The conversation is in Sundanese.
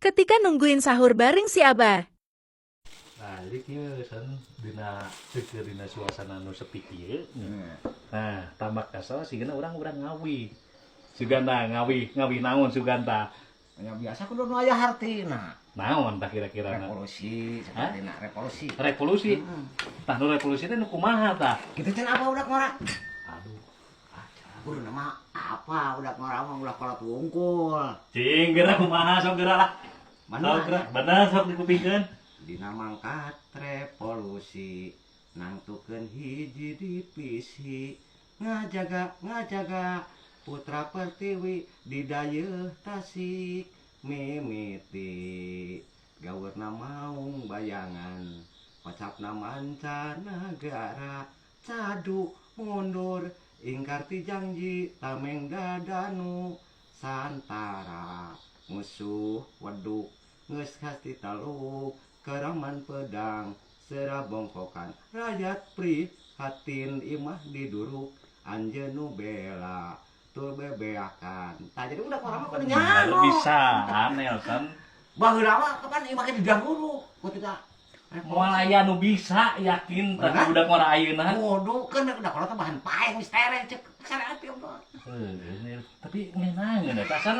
Ketika nungguin sahur bareng si Abah. Nah, jadi kieu san dina teu dina suasana nu sepi kieu. Nah, tambah kesel sigana urang-urang ngawi. Suganta ngawi, ngawi naon suganta? Ya biasa kudu nu aya hartina. Naon tah kira-kira? Revolusi seperti revolusi. Revolusi. Tah, nu revolusi teh nu kumaha tah? Kitu can apa budak ngora? Aduh. Kudu nama apa budak ngora mah ulah kolot wungkul. Cing, geura kumaha, sok geura lah. Mana? Sok geura, bener, sok dikupingkeun. Dina mangkat revolusi nangtukeun hiji divisi ngajaga ngajaga putra pertiwi di dayeuh Tasik mimiti gawerna maung bayangan kocapna mancanagara cadu mundur ingkar ti janji tameng dadanu santara musuh weduk geus ti taluk keraman pedang sera bongkokan rakyat prihatin imah diduruk anjeun nu bela tur bebeakan. Tah, jadi udah orang mah kudu nyaho. Bisa, Nelson. Baheula mah kapan imah ge didahulu ku tidak. Moal aya nu bisa, yakin tah. Bener? Budak ngora ayeuna. Bodoh kan udah kalau teh bahan paeng misteri cek syariat ya. Heuh, tapi ngeunangeun eta san.